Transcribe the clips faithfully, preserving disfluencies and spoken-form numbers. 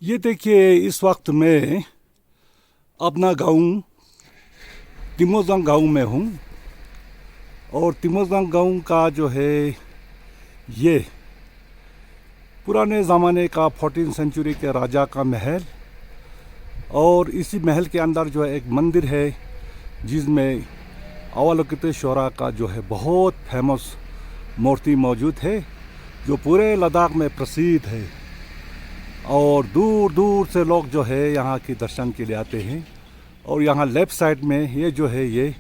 ये देखिए, इस वक्त मैं अपना गांव तिमोजांग गांव में हूँ और तिमोजांग गांव का जो है ये पुराने ज़माने का फोर्टीन सेंचुरी के राजा का महल और इसी महल के अंदर जो है एक मंदिर है जिसमें अवलोकितेश्वरा का जो है बहुत फेमस मूर्ति मौजूद है जो पूरे लद्दाख में प्रसिद्ध है और दूर दूर से लोग जो है यहाँ के दर्शन के लिए आते हैं। और यहाँ लेफ्ट साइड में ये जो है ये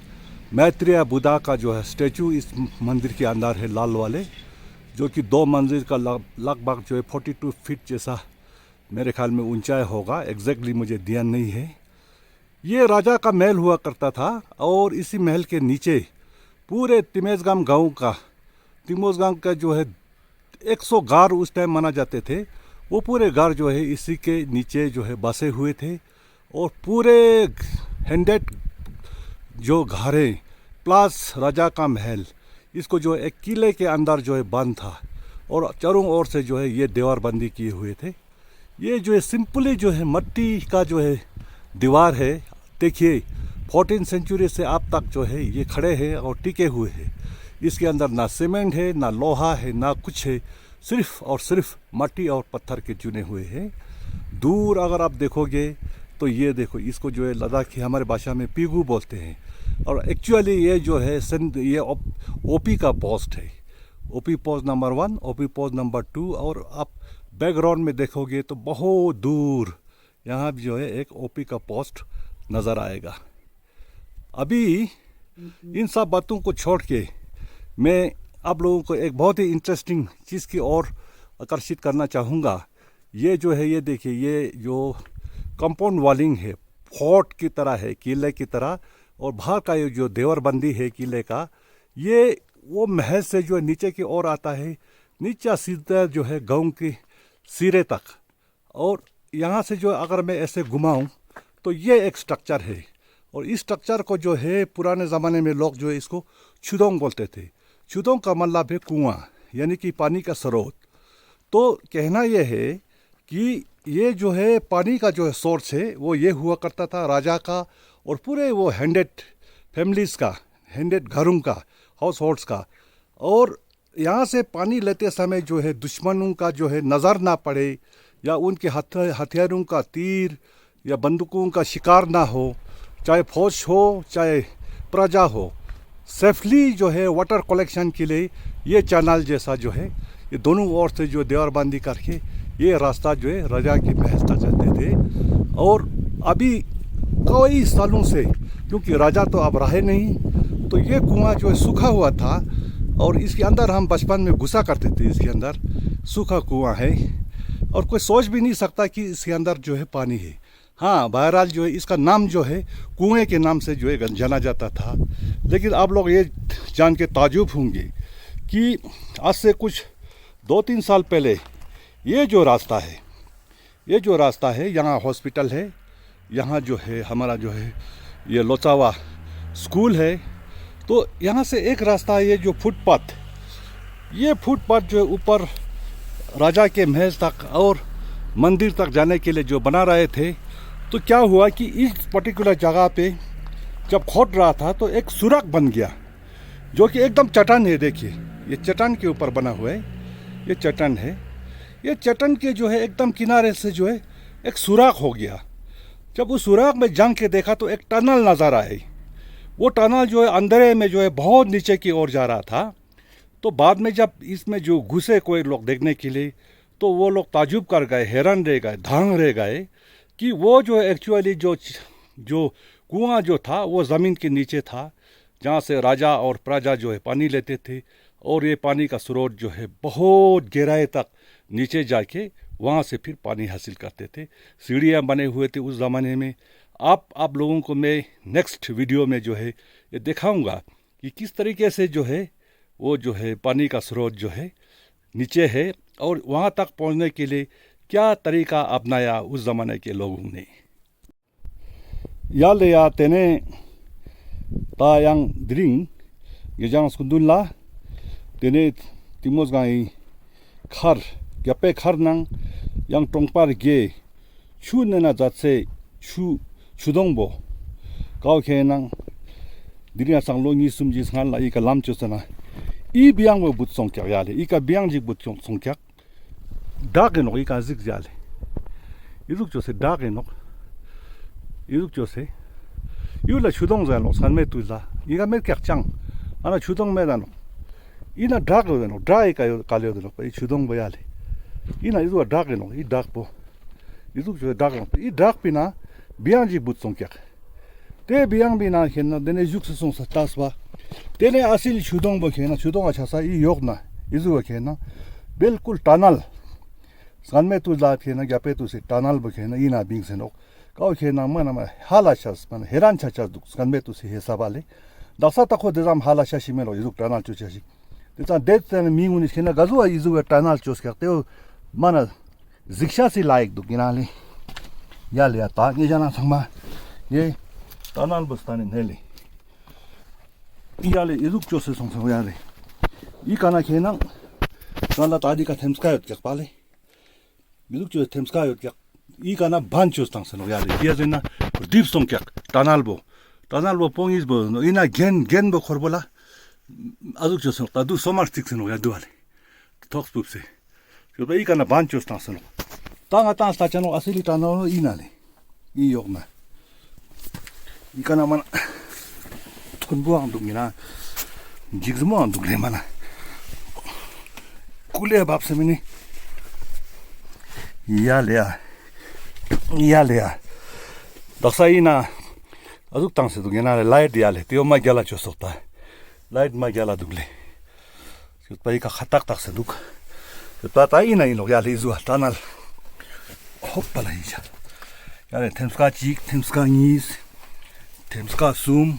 मैत्रेय बुद्धा का जो है स्टैचू इस मंदिर के अंदर है लाल वाले, जो कि दो मंजिल का लग- लगभग जो है फोर्टी टू फीट जैसा मेरे ख्याल में ऊंचाई होगा, एग्जैक्टली मुझे ध्यान नहीं है। ये राजा का महल हुआ करता था और इसी महल के नीचे पूरे तिमेजगाम गांव का, तिमोजगांव का जो है एक सौ घर उस टाइम माना जाते थे, वो पूरे घर जो है इसी के नीचे जो है बसे हुए थे और पूरे हंड्रेड जो घर है प्लस राजा का महल, इसको जो है एक किले के अंदर जो है बंद था और चारों ओर से जो है ये दीवारबंदी किए हुए थे। ये जो है सिंपली जो है मट्टी का जो है दीवार है, देखिए फोर्टीन सेंचुरी से अब तक जो है ये खड़े हैं और टिके हुए हैं। इसके अंदर ना सीमेंट है, ना लोहा है, ना कुछ है, सिर्फ और सिर्फ मट्टी और पत्थर के चुने हुए हैं। दूर अगर आप देखोगे तो ये देखो, इसको जो है लद्दाखी हमारे भाषा में पीगू बोलते हैं और एक्चुअली ये जो है सिंध, ये ओप, ओपी का पोस्ट है। OP post number one, OP post number two और आप बैकग्राउंड में देखोगे तो बहुत दूर यहाँ भी जो है एक ओपी का पोस्ट नज़र आएगा। अभी इन सब बातों को छोड़ के मैं आप लोगों को एक बहुत ही इंटरेस्टिंग चीज़ की ओर आकर्षित करना चाहूँगा। ये जो है, ये देखिए, ये जो कंपाउंड वॉलिंग है, फोर्ट की तरह है, किले की तरह, और बाहर का ये जो देवरबंदी है किले का, ये वो महल से जो है नीचे की ओर आता है, नीचे सीधा जो है गाँव के सिरे तक। और यहाँ से जो अगर मैं ऐसे घुमाऊँ तो ये एक स्ट्रक्चर है, और इस स्ट्रक्चर को जो है पुराने ज़माने में लोग जो है इसको छुदोंग बोलते थे। छुदोंग का मतलब है कुआं, यानी कि पानी का स्रोत। तो कहना यह है कि ये जो है पानी का जो है सोर्स है वो ये हुआ करता था राजा का और पूरे वो हंड्रेड फैमिलीज का, हंड्रेड घरों का, हाउस होल्ड्स का। और यहाँ से पानी लेते समय जो है दुश्मनों का जो है नज़र ना पड़े या उनके हथ-, हथियारों का तीर या बंदूकों का शिकार ना हो, चाहे फौज हो चाहे प्रजा हो, सेफली जो है वाटर कलेक्शन के लिए ये चैनल जैसा जो है, ये दोनों ओर से जो दीवारबंदी करके ये रास्ता जो है राजा के महल तक जाते थे। और अभी कई सालों से, क्योंकि राजा तो अब रहे नहीं, तो ये कुआं जो है सूखा हुआ था और इसके अंदर हम बचपन में घुसा करते थे। इसके अंदर सूखा कुआं है और कोई सोच भी नहीं सकता कि इसके अंदर जो है पानी है। हाँ, बहरहाल जो है इसका नाम जो है कुएं के नाम से जो है जाना जाता था। लेकिन आप लोग ये जान के ताजुब होंगे कि आज से कुछ दो तीन साल पहले ये जो रास्ता है, ये जो रास्ता है, यहाँ हॉस्पिटल है, यहाँ जो है हमारा जो है ये लोचावा स्कूल है। तो यहाँ से एक रास्ता है, ये जो फुटपाथ, ये फुटपाथ जो है ऊपर राजा के महल तक और मंदिर तक जाने के लिए जो बना रहे थे, तो क्या हुआ कि इस पर्टिकुलर जगह पे जब खोद रहा था तो एक सुराख बन गया, जो कि एकदम चट्टान है। देखिए, ये चट्टान के ऊपर बना हुआ है, ये चट्टान है। ये चट्टान के जो है एकदम किनारे से जो है एक सुराख हो गया। जब उस सुराख में झांक के देखा तो एक टनल नज़र आए। वो टनल जो है अंधेरे में जो है बहुत नीचे की ओर जा रहा था। तो बाद में जब इसमें जो घुसे कोई लोग देखने के लिए, तो वो लोग ताजुब कर गए, हैरान रह गए, दंग रह गए कि वो जो एक्चुअली जो, जो कुआं जो था वो ज़मीन के नीचे था, जहाँ से राजा और प्रजा जो है पानी लेते थे और ये पानी का स्रोत जो है बहुत गहराई तक नीचे जाके वहाँ से फिर पानी हासिल करते थे। सीढ़ियाँ बने हुए थे उस ज़माने में। आप, आप लोगों को मैं नेक्स्ट वीडियो में जो है ये दिखाऊंगा कि किस तरीके से जो है वो जो है पानी का स्रोत जो है नीचे है और वहाँ तक पहुँचने के लिए क्या तरीका अपनाया उस ज़माने के लोगों ने। या ले या तेने ता यांग द्रिंग गेजांग स्कुंदुन ला तेने तिमोज गाई खर, ग्यापे खर नंग यांग टोंगपार गे ཆུ་ནེ་ན་ཛད་སའེ་ཆུ་ཆུ་དོང་བོ་ཀའོ་ཁེ་ནང་། དི་རིང་ཡང་སང་ལོ་ཉིས་སུམ་ཅིག་སྔན་ལ་ཨི་ཀ་ལམ་ཅོས་ཏེ་ན་ཨི་བི་ཡང་བོ་བུད་སོང་ཀྱག་ཡ་ལེ། ཨི་ཀ་བི་ཡང་ཅིག་བུད་སོང་ཀྱག། བྲག་གི་ནོག་ཨི་ཀ་ཟིག་ཡ་ལེ། ཨི་ཟུག་ཅོས་སེ་བྲག་གི་ནོག། ཨི་ཟུག་ཅོས་སེ་ཡུལ་ལ་ཆུ་དོང་ཟེར་ནོག་སྔན་མེ་ཏུས་ལ་ཨི་ཀ་མེད་ཀྱག་ཅང་། ཨ་ན་ཆུ་དོང་མེད་ད་ནོག། ཨི་ན་བྲག་ཡོད་ད་ནོག། བྲག་ཨི་ཀ་ཡོད་ག་ལེ་ཡོད་ད་ནོག་པ་ཨི་ཆུ་དོང་བོ་ཡ་ལེ། ཨི་ན་ཨི་ཟུག་བྲག་གི་ནོག་ཨི་བྲག་པོ། ཨི་ཟུག་ཅོས་བྲག་ནོག་པ་ཨི་བྲག་པི་ན་བི་ཡང་ཅིག་བུད་སོང་ཀྱག། ཏེ་བི་ཡང་བི་ན་ཁེ་ན་ཏེ་ནེ་ཞུགས་སེ་སོང་ས་ལྟས་པ། ཏེ་ནེ་ཨ་སི་ལི་ཆུ་དོང་བོ་ཁེ་ན་ཆུ་དོང་ང་ཆ་ས་ཨི་ཡོག་ན་ཨི་ཟུག་བ་ཁེ་ན་བིལ་ཀུལ་ཊ་ནལ། སྔན་མེ་ཏུས་ལ་ཁེ་ན་གྱ་པེ་ཏུས་སི་ཊ་ནལ་བོ་ཁེ་ན་ཨི་ན་བིངས་སེ་ནོག། ཀའོ་ཁེ་ན་མ་ན་མ་ཧ་ལ་ཤ་མ་ན་ཧེ་རན་ཆ་ཆ་དུག། སྔན་མེ་ཏུས་སི་ཧེ་ས་བ་ལེ། དག་ས་ཏ་ཁོ་ཏེ་ཙམ་ཧ་ལ་ཤ་ཤི་མེ་ལོག་ཨི་ཟུག་ཊ་ནལ་ཅོ་ཆ་ཤིག། ཏེ་ཙམ་ཏེ་ཙམ་མི་ངུ་ནི་ཁེ་ན་ག་ཟུག་བ་ཨི་ཟུག་བ་ཊ་ནལ་ཅོས་ཀྱག་ཏེ་བོ་མ་ན། གཟིགས་ཤ་སི་ལ་ཡིག་དུག་ཨིན་ན་ལེ། ཡ་ལེ་ཡ་ཏ་ངེ་ཞ་ན་ཚང་མ་ངེ་ཊ་ནལ་བོ་སྟན་ནི་ནེ་ལེ། ཡ་ལེ་ཨི་ཟུག་ཅོས་སེ་སོང་སོང་ཡ་ལེ། ཨི་ཀ་ན་ཁེ་ན་ང་ལ་ཏ་འི་ཀ་ཐེམ་སྐས་ཡོད་ཀྱག་པ་ལེ། ཨི་ཟུག་ཅོས་ཐེམ་སྐས་ཡོད་ཀྱག། ཨི་ཀ་ན་བན་ཅོས་ཏང་སེ་ནོག་ཡ་ལེ། ཡ་ཟེར་ན་རྡིབ་སོང་ཀྱག་ཊ་ནལ་བོ། ཊ་ནལ་བོ་པོང་ངི་བོ་ཨིན་ན་གྱེན་གྱེན་བོ་ཁོར་བོ་ལ་ཨ་ཟུག་ཅོས་སེ་ནོག། ཏ་དུ་སོ་མར་རྩིགས་སེ་ནོག་ཡ་དུ་བ་ལེ། ཐོག་སྤུབས་སེ། ཞོགས་པ་ཨི་ཀ་ན་བན་ཅོས་ཏང་སེ་ནོག། ཏ་ང་ཏང་ལྟ་ཆ་ནོག་ཨ་སི་ལི་ཊ་ནལ་ཨིན་ན་ལེ། ཨི་ཡོག་ན། ཨི་ཀ་ན་མ་ན། མཐོན་པོའང་དུག་ཨིན་ན། འཇིགས་མོའང་དུག་ལེ་མ་ན། ཀུ་ལེ་བབས་སེ་མི་ནི། ཡ་ལེ་ཡ། ཡ་ལེ་ཡ། དག་ས་ཨིན་ན། ཨ་ཟུག་ཏང་སེ་དུག་ཨིན་ན་ལེ་ལའིཊ་ཡ་ལེ་ཏེའོ་མ་གྱལ་ལ་ཅོས་སོག་ཏ། ལའིཊ་མ་གྱལ་ལ་དུག་ལེ། ཞོགས་པ་ཨི་ཀ་ཁ་ཏག་ཏག་སེ་དུག། ཞོགས་པ་ཏ་ཨིན་ན་ཨིན་ནོག་ཡ་ལེ་ཨི་ཟུག་ཊ་ནལ། ཧོབ་པ་ལ་ཨིན་ཤ། ཡ་ལེ་ཐེམ་སྐས་ཅིག། ཐེམ་སྐས་ཉིས། ཐེམ་སྐས་སུམ།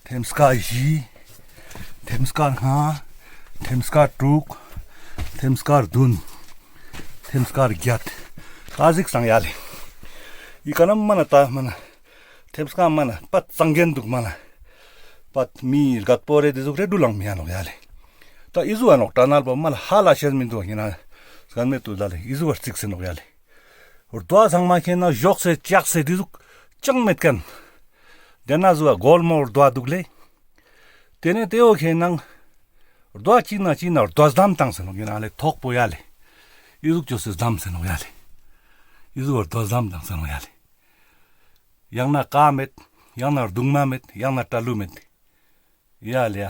ཐེམ་སྐས་ཞི། ཐེམ་སྐས་ལྔ། ཐེམ་སྐས་དྲུག། ཐེམ་སྐས་རྡུན། ཐེམ་སྐས་གྱད། ཏ་ཟིགས་སང་ཡ་ལེ། ཨི་ཀ་ན་མ་ན་ཏ་མ་ན། ཐེམ་སྐས་མ་ན་པ་ཙང་གྱེན་དུག་མ་ན། པ་མི་རྒད་པོ་རེ་ཏེ་ཟུག་རེ་དུ་ལང་མི་ཡ་ནོག་ཡ་ལེ། ཏ་ཨི་ཟུག་ཨ་ནོག་ཊ་ནལ་བོ་མ་ལ་ཧ་ལ་ཤེས་མི་དུག་ཨིན་ན། སྔན་མེ་ཏུས་ལ་ལེ་ཨི་ཟུག་བ་རྩིགས་སེ་ནོག་ཡ་ལེ། རྡོ་ཚང་མ་ཁེ་ན་ཞོགས་སེ་ཅགས་སེ་ཏེ་ཟུག་ཅང་མེད་ཁན། ཏེ་ན་ཟུག་ག་གོལ་མོ་རྡོ་དུག་ལེ། ཏེ་ནེ་ཏེའོ་ཁེ་ན་རྡོ་ཅིག་ན་ཅིག་ན་རྡོ་ཟམ་ཏང་སེ་ནོག་ཨིན་ན་ལེ་ཐོག་པོ་ཡ་ལེ། ཨི་ཟུག་ཅོས་སེ་ཟམ་སེ་ནོག་ཡ་ལེ། ཨི་ཟུག་རྡོ་ཟམ་ཏང་སེ་ནོག་ཡ་ལེ། ཡང་ན་ཀ་མེད། ཡང་ན་རྡུང་མ་མེད། ཡང་ན་ཏ་ལུ་མེད། ཡ་ལེ་ཡ།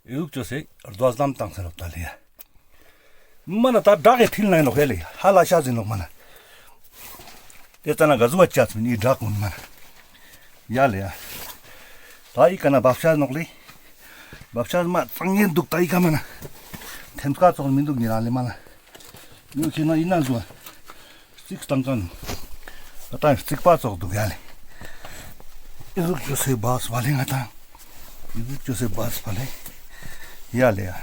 ཨི་ཟུག་ཅོས་སེ་རྡོ་ཟམ་ཏང་སེ་ནོག་ཏ་ལེ་ཡ། མ་ན་ཏ་བྲག་གི་ཐིལ་ན་ཨིན་ནོག་ཧེ་ལེ། ཧ་ལ་ཤ་ཟིན་ནོག་མ་ན། ཏེ་ཙ་ན་ག་ཟུག་བ་ཅས་མིན་ཨི་བྲག་གུན་མ་ན། ཡ་ལེ་ཡ། ཏ་ཨི་ཀ་ན་བབ་ཤ་ནོག་ལེ། བབ་ཤ་མ་ཙང་ངན་དུག་ཏ་ཨི་ཀ་མ་ན། ཐེམ་སྐས་ཙོགས་མི་དུག་ཨིན་ན་ལེ་མ་ན། ཡུ་ཁེ་ན་ཨིན་ན་ཟུག་རྩིགས་ཏང་ཁན། ཏ་རྩིག་པ་ཙོགས་དུག་ཡ་ལེ། ཨི་ཟུག་ཅོས་སེ་བབས་པ་ལེ་ང་ཏང་། ཨི་ཟུག་ཅོས་སེ་བབས་པ་ལེ། ཡ་ལེ་ཡ།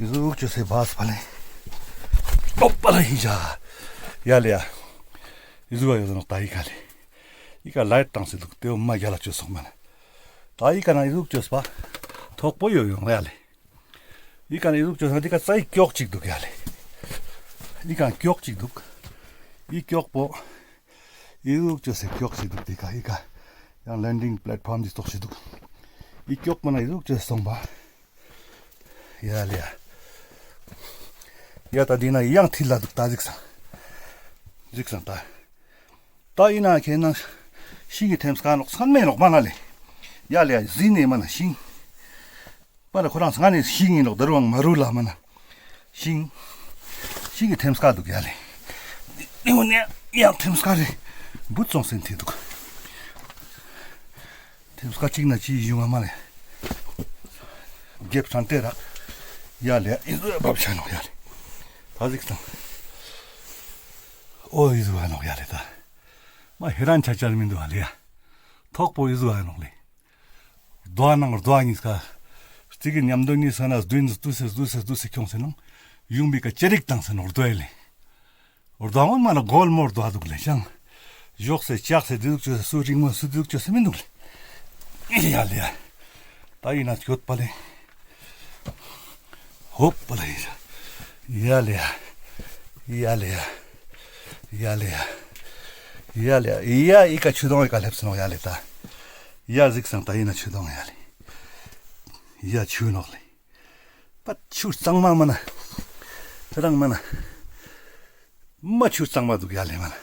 ཨི་ཟུག་ཅོས་སེ་བབས་པ་ལེ། ཨོ་པ་ལ་ཧི་ཞ། ཡ་ལེ་ཡ། ཨི་ཟུག་བ་ཡོད་ནོག་ཏ་ཨི་ཀ་ལེ། ཨི་ཀ་ལའིཊ་ཏང་སེ་དུག་ཏེའོ་མ་གྱལ་ལ་ཅོས་སོག་མ་ན། ཏ་ཨི་ཀ་ན་ཨི་ཟུག་ཅོས་པ། ཐོག་པོ་ཡོད་ཡོང་ཡ་ལེ། ཨི་ཀ་ན་ཨི་ཟུག་ཅོས་ན་ཏེ་ཀ་ཙའི་ཀྱོག་ཅིག་དུག་ཡ་ལེ། ཨི་ཀ་ཀྱོག་ཅིག་དུག། ཨི་ཀྱོག་པོ། ཨི་ཟུག་ཅོས་སེ་ཀྱོག་ཅིག་དུག་ཏེ་ཀ་ཨི་ཀ། ཡང་ལེན་ཌིང་པླེཊ་ཕོམ་ཅིག་ཙོགས་ཤིག་དུག། ཨི་ཀྱོག་པོ་ན་ཨི་ཟུག་ཅོས་སེ་སོང་པ། ཡ་ལེ་ཡ། ཡ་ཏ་འི་ན་ཡང་ཐིལ་ལ་དུག་ཏ་ཟིགས་སང་། ཟིགས་སང་ཏ། ཏ་ཨིན་ན་ཁེ་ན་ཤིང་གི་ཐེམ་སྐས་ནོག་སྔན་མེ་ནོག་མ་ན་ལེ། ཡ་ལེ་ཡ་ཟིན་ནེ་མ་ན་ཤིང་། པ་ལ་ཁོ་རང་སྔན་ནེ་ཤིང་ཨིན་ནོག་ཏ་རུང་མ་རུ་ལ་མ་ན། ཤིང་། ཤིང་གི་ཐེམ་སྐས་དུག་ཡ་ལེ། ཏེ་ནེ་ཡང་ཐེམ་སྐས་རེ་བུད་སོང་སེ་ཐེ་དུག། ཐེམ་སྐས་ཅིག་ན་ཅིག་ཡོང་ང་མ་ལེ། རྒྱབ་ཚང་ཏེ་རག། ཡ་ལེ་ཡ་ཨི་ཟུག་བབ་ཤ་ནོག་ཡ་ལེ། ཏ་ཟིགས་སང་། ཨོ་ཨི་ཟུག་བ་ནོག་ཡ་ལེ་ཏ། མ་ཧེ་རན་ཆ་ཆ་མི་དུག་ཨ་ལེ་ཡ། ཐོག་པོ་ཨི་ཟུག་བ་ནོག་ལེ། རྡོ་ནང་རྡོ་ཉིས་ཀ། རྩིག་གི་ཉམས་དོན་ཉིས་ཀ་ན་རྡུན་སུ་སུ་སུ་སུ་སུ་ཁྱོངས་སེ་ནང་ཡོང་བི་ཀ་ཅི་རིགས་ཏང་སེ་ནོག་རྡོ་ཡ་ལེ། རྡོ་ངོ་མ་ན་གོལ་མོ་རྡོ་དུག་ལེ་ཤང་། ཞོགས་སེ་ཅགས་སེ་ཏེ་ཟུག་ཅོས་སེ་སུ་རིང་མོ་སུ་ཏེ་ཟུག་ཅོས་སེ་མི་དུག་ལེ། ཡ་ལེ་ཡ། ཏ་ཨིན་ན་སྐྱོད་པ་ལེ། ཧོབ་པ་ལེ་ཡ། ཡ་ལེ་ཡ། ཡ་ལེ་ཡ། ཡ་ལེ་ཡ། ཡ་ལེ་ཡ། ཡ་ཨི་ཀ་ཆུ་དོང་ཨི་ཀ་ལེབས་སོང་ཡ་ལེ་ད། ཡ་གཟིགས་སང་ད་ཨི་ན་ཆུ་དོང་ཡ་ལེ། ཡ་ཆུ་ནོག་ལེ། པ་ཆུ་གཙང་མ་མ་ན། ཁྱེད་རང་མ་ན། མ་ཆུ་གཙང་མ་འདུག་ཡ་ལེ་མ་ན།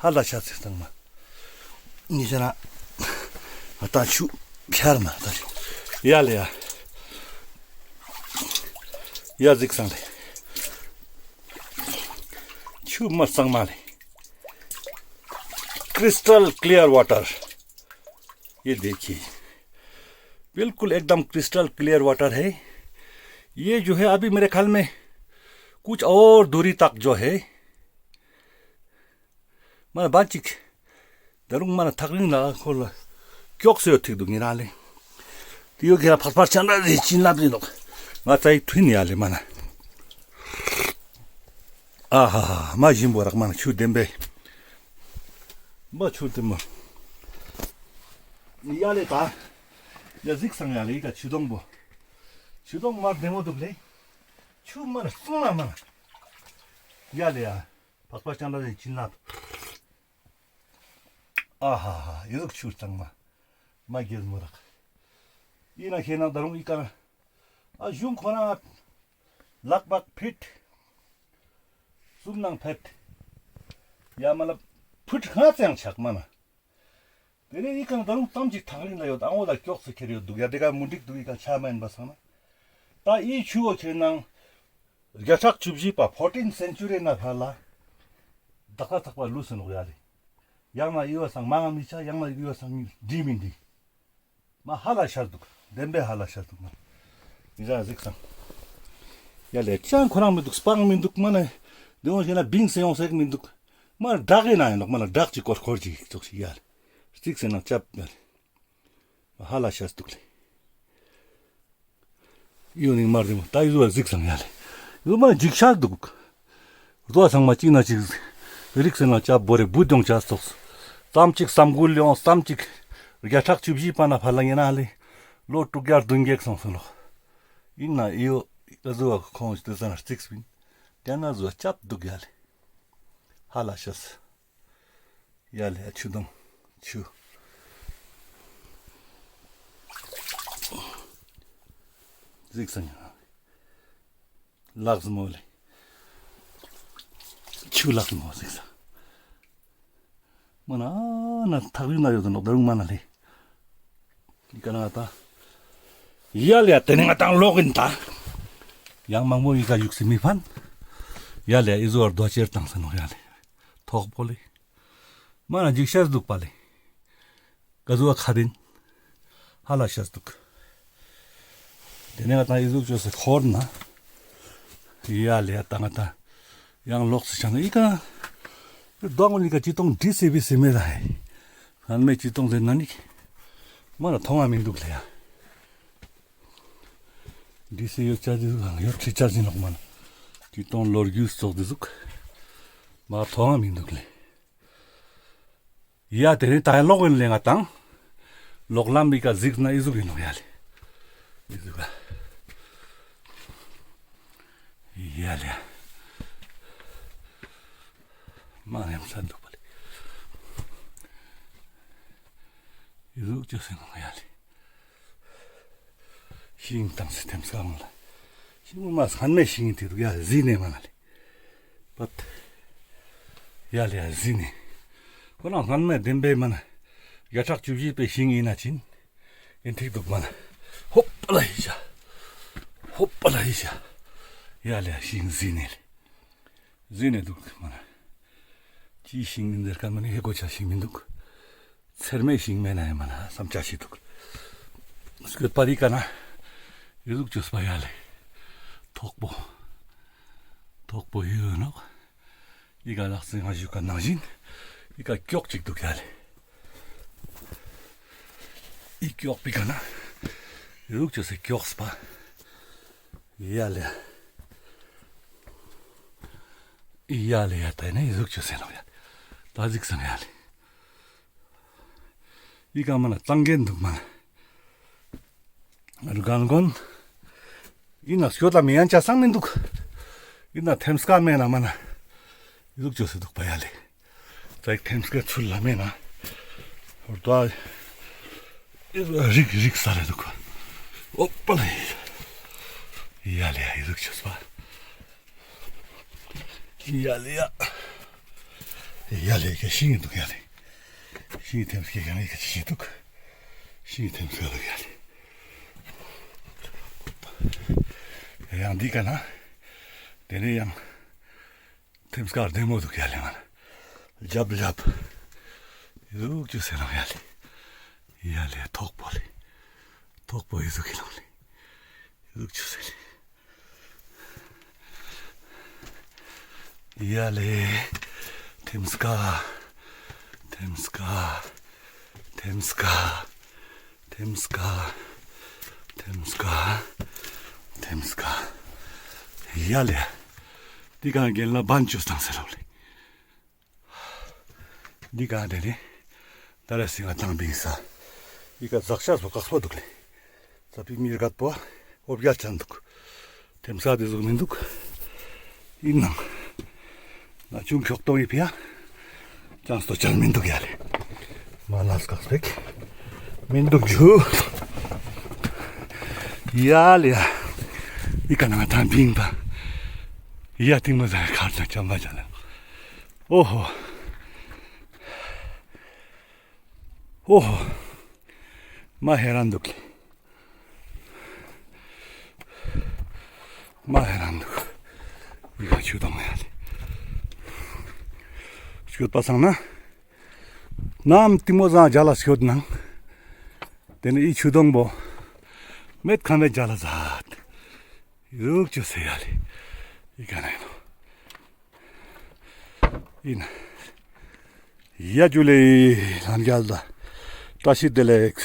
ཧ་ལ་ཤ་ཚེ་གཙང་མ། ཉི་ཤ་ན། ཨ་ད་ཆུ་ཁྱར་ན་ད་ཆུ། ཡ་ལེ་ཡ། ཡ་གཟིགས་སང་ལེ། ཆུ་མ་གཙང་མ་ལེ། Crystal clear water। ये देखिए, बिल्कुल एकदम क्रिस्टल क्लियर वाटर है। ये जो है अभी मेरे ख्याल में कुछ और दूरी तक जो है, माने बांचिक दरुंग माने थकरिंग ला खोल क्योक से ठीक दुंगी नाले। तियो गेरा फरफर चंदा दे चिन ला दिन लोग। मा चाई थुइन याले माना। आहा, मा जिम्बो रक माना छु देम्बे। मा छु देम्बो। याले ता। या जिक संग याले इका छु दोंग बो। छु दोंग मार देमो दुबले। छु मार सुना मार। याले या। फरफर चंदा दे चिन ला। आहा, ये लोग छु संग मा। मा गेज मोरक। इना खेना दरुंग इका। आ जुंग खोना लगभग फिट। सुम नंग फिट। या मतलब फिट हाँ चेंग छक मना। तेरे इका दरुंग तम जी ठाकरिंग ला योद, आंगो ला क्योक से खेरियो दुग। या देखा मुंडिक दुग इका छा मैन बस हना। ता ई छुओ खेना। རྒྱ་ཕྲག་བཅུ་བཞི་པ་ཕོར་ཊིན་སེན་ཅུ་རི་ན་ཕར་ལ་དག་ས་ཐག་པ་ལུས་སུ་ནོག་ཡ་ལེ། ཡང་ན་ཡུ་བ་སང་མང་ང་མི་ཆ་ཡང་ན་ཡུ་བ་སང་འདི་མི་འདི། མ་ཧ་ལ་ཤར་འདུག་བདེན་པའི་ཧ་ལ་ཤར་འདུག་མ། ཡི་རང་གཟིགས་སང་། ཡ་ལེ་ཅང་ཁོ་རང་མི་འདུག་སྤང་མི་འདུག་མ་ནས་དེ་འོང་ཞེ་ན་བིང་སེ་ཡོང་སེག་མི་འདུག་མ་བྲག་ཡིན་ན་ཡིན་ནོག་མ་ལ་བྲག་ཅིག་སྐོར་སྐོར་ཅིག་ཙོག་ཞིག་ཡ་ལེ། གཟིགས་སེ་ན་ཅབ་ཡ་ལེ། ཧ་ལ་ཤར་འདུག་ལེ། ཡོད་ནི་མ་རེད་མོ། ད་ཡོད་གཟིགས་སང་ཡ་ལེ། ཡོད་མ་འཇིགས་ཤར་འདུག་རྡོ་ཚང་མ་གཅིག་ན་གཅིག་རིགས་སེ་ན་ཅབ་བོ་རེ་བུད་ཡོང་ཆ་སོགས། ཙམ་གཅིག་བསམ་གུལ་ཡོང་ཙམ་གཅིག་རྒྱ་ཕྲག་བཅུ་བཞི་པ་ན་ཕར་ལ་ཡིན་ན་ལེ། ལོ་དྲུག་བརྒྱ་བདུན་བརྒྱ་སོང་སོང་ལོ། ཡིན་ན་ཡོད་ཨ་ཟུ་བ་ཁོང་དེ་ས་ན་རྩིགས་པིན། དེ་ན་ཟུ་བ་ཅབ་འདུག་ཡ་ལེ། ཧ་ལ་ཤ་སི། ཡ་ལེ་ཆུ་དོང་ཆུ། གཟིགས་སང་ཡ། ལགས་མོ་ལེ། ཆུ་ལགས་མོ་གཟིགས་སང་། མ་ན་ན་ཐག་རིང་ན་ཡོད་ནོག་ད་རུང་མ་ན་ལེ། ཡི་ཀ་ན་ང་ཏང་། ཡ་ལེ་ཡ་དེ་ནི་ང་ཏང་ལོག་ཡིན་ད། ཡང་མང་མོ་ཡི་ཀ་ཡུག་སི་མི་ཕན། ཡ་ལེ་ཡ་ཨི་ཟོ་བར་རྡོ་ཅེར་བཏང་ས་ནོག་ཡ་ལེ། ཐོག་པོ་ལེ། མ་ན་འཇིགས་ཤར་འདུག་པ་ལེ། ཀ་ཟུ་བ་ཁ་དིན། ཧ་ལ་ཤར་འདུག་དེ་ནས་ང་ཏང་ཨི་ཟུག་ཅོས་སེ་འཁོར་ན། ཡ་ལེ་ཡ་ད་ང་ཏང་ཡང་ལོག་སེ་ཆ་ན་ཨི་ཀ་རྡོ་ངོ་ལི་ཀ་ཅི་ཏོང་འདྲི་སེ་བི་སེ་མེ་ལ་ཧེ། སྔན་མེ་ཅི་ཏོང་ཟེར་ན་ནི། མ་ན་མཐོང་ང་མི་འདུག་ལེ་ཡ། འདྲི་སེ་ཡོད་ཅ་དི་ཟུག་ཡོད་ཁྲི་ཅ་ཟིན་ལོག་མ་ན། ཅི་ཏོང་ལོར་རྒྱུས་ཙོག་དི་ཟུག་མ་མཐོང་ང་མི་འདུག་ལེ། ཡ་དེ་ནི་ད་ཡ་ལོག་ཡིན་ལེ་ང་ཏང་། ལོག་ལམ་མི་ཀ་གཟིགས་ན་ཨི་ཟུག་ཡིན་ནོག་ཡ་ལེ། ཨི་ཟུག་ག་ཡ་ལེ། མ་ནེམ་ས་འདུག་པ་ལེ། ཨི་ཟུག་ཅོས་སེ་ནོག་ཡ་ལེ། ཤིང་བཏང་སེ་ཐེམ་སྐས་ལ། ཤིང་མ་སྔན་མེ་ཤིང་དེ་རུ་ཡ་ཟི་ནེ་མ་ན་ལེ། པད། ཡ་ལེ་ཡ་ཟི་ནེ། ཁོ་ན་སྔན་མེ་བདེན་པའི་མ་ན། ཡ་ཁྲག་བཅུ་བཞི་པའི་ཤིང་ཡིན་ན་ཅིན། ཡིན་ཐིག་འདུག་མ་ན། ཧོབ་པ་ལ་ཡི་ཤ། ཧོབ་པ་ལ་ཡི་ཤ། ཡ་ལེ་ཡ་ཤིང་ཟི་ནེ་ལེ། ཟི་ནེ་འདུག་མ་ན། ཅི་ཤིང་ཡིན་ཟེར་ཁན་མ་ནི་ཧེ་གོ་ཆ་ཤིང་མི་འདུག་ཚེར་མའི་ཤིང་མེད་ན་ཡང་མ་ན་བསམ་ཆ་ཞིག་འདུག་སྐྱོད་པ་རི་ཀ་ན་ཡུ་ཟུག་ཅོས་པ་ཡ་ལེ། ཐོག་པོ། ཐོག་པོ་ཡོད་ནོག་ཡི་ག་ལག་སེ་ང་ཞུ་ཀ་ནང་བཞིན་ཡི་ག་ཀྱོག་ཅིག་འདུག་ཡ་ལེ། ཡི་ཀྱོག་པི་ཀ་ན་ཡུ་ཟུག་ཅོས་སེ་ཀྱོག་སྤ། ཡ་ལེ། ཡ་ལེ་ཡ་ད་ནི་ཡུ་ཟུག་ཅོས་སེ་ནོག་ཡ། ད་གཟིགས་སང་ཡ་ལེ། ཡི་ག་མ་ན་གཙང་གེན་འདུག་མ་ན། རུ་གན་གོན། ཡིན་ན་སྐྱོད་ལ་མི་ཡན་ཆ་སང་མི་འདུག་ཡིན་ན་ཐེམ་སྐས་མེད་ན་མ་ན། ཨི་ཟུག་ཅོས་སེ་དུག་པ་ཡ་ལེ། ཙ་ཡིག་ཐེམ་སྐས་ཚུར་ལ་མེད་ན། ཧོར་ཏོ་ཨ་རིག་རིག་ས་རེ་དུག། ཨོ་པ་ལེ། ཡ་ལེ་ཨི་ཟུག་ཅོས་པ། ཡ་ལེ་ཡ། ཡ་ལེ་ཀ་ཤིང་དུག་ཡ་ལེ། ཤིང་ཐེམ་སྐས་ཀ་ནེ་ཀ་ཅི་ཅི་དུག། ཤིང་ཐེམ་སྐས་དུག་ཡ་ལེ། ཡང་འདི་ཀ་ན། དེ་ནེ་ཡང་། ཐེམ་སྐས་རྡེ་མོ་དུག་ཡ་ལེ་ང་ལ། ལྗབ་ལྗབ། ཨི་ཟུག་ཅོས་སེ་ནོག་ཡ་ལེ། ཡ་ལེ་ཐོག་པོ་ལེ། ཐོག་པོ་ཨི་ཟུག་གི་ནོག་ལེ། ཨི་ཟུག་ཅོས་སེ་ལེ། ཡ་ལེ། ཐེམ་སྐས། ཐེམ་སྐས། ཐེམ་སྐས། ཐེམ་སྐས། ཐེམ་སྐས། ཐེམ་སྐས། ཡ་ལེ། འདི་ཀ་གན་ལ་བན་ཅོས་ཏང་སེ་ལོ་ལེ། འདི་ཀ་དེ་ནེ་ད་རེས་སི་ང་ཏང་བིང་ས། འདི་ཀ་ཟག་ཤ་སོ་ཀག་སྤོ་དུག་ལེ། ས་པི་མི་རྒད་པོ་འོ་བརྒྱལ་ཅན་དུག། ཐེམ་སྐས་དེ་ཟུག་མི་དུག། ཨིན་ནང་། ང་ཆུང་ཁྱོག་ཏོ་ཨིན་པ་ཡ། ཅང་སྟོ་ཅང་མི་དུག་ཡ་ལེ། མ་ལ་སྐག་སྤེག་མི་དུག་ཇུ། ཡ་ལེ་ཡ། འདི་ཀ་ན་ང་ཏང་བིང་པ། ཡ་ཏིང་མོ་ཟ་ཁར་ཅང་ཅང་བ་ཅང་ལ། ཨོ་ཧོ། ཨོ་ཧོ། མ་ཧེ་རན་དུག་ལེ། མ་ཧེ་རན་དུག། འི་ཀ་ཆུ་དོང་ཡ་ལེ། སྐྱོད་པ་སང་ན། ནམ་ཏིང་མོ་ཟང་ཇ་ལ་སྐྱོད་ནང་། དེ་ནེ་འི་ཆུ་དོང་བོ། མེད་ཁ་མེད་ཇ་ལ་ཟད། ཨི་ཟུག་ཅོས་སེ་ཡ་ལེ། འི་ཀ་ན་ཨིན་ནོག། ཨིན། ཡ་ཇུ་ལེ། ལམ་རྒྱལ་ལ། བཀྲ་ཤིས་བདེ་ལེགས།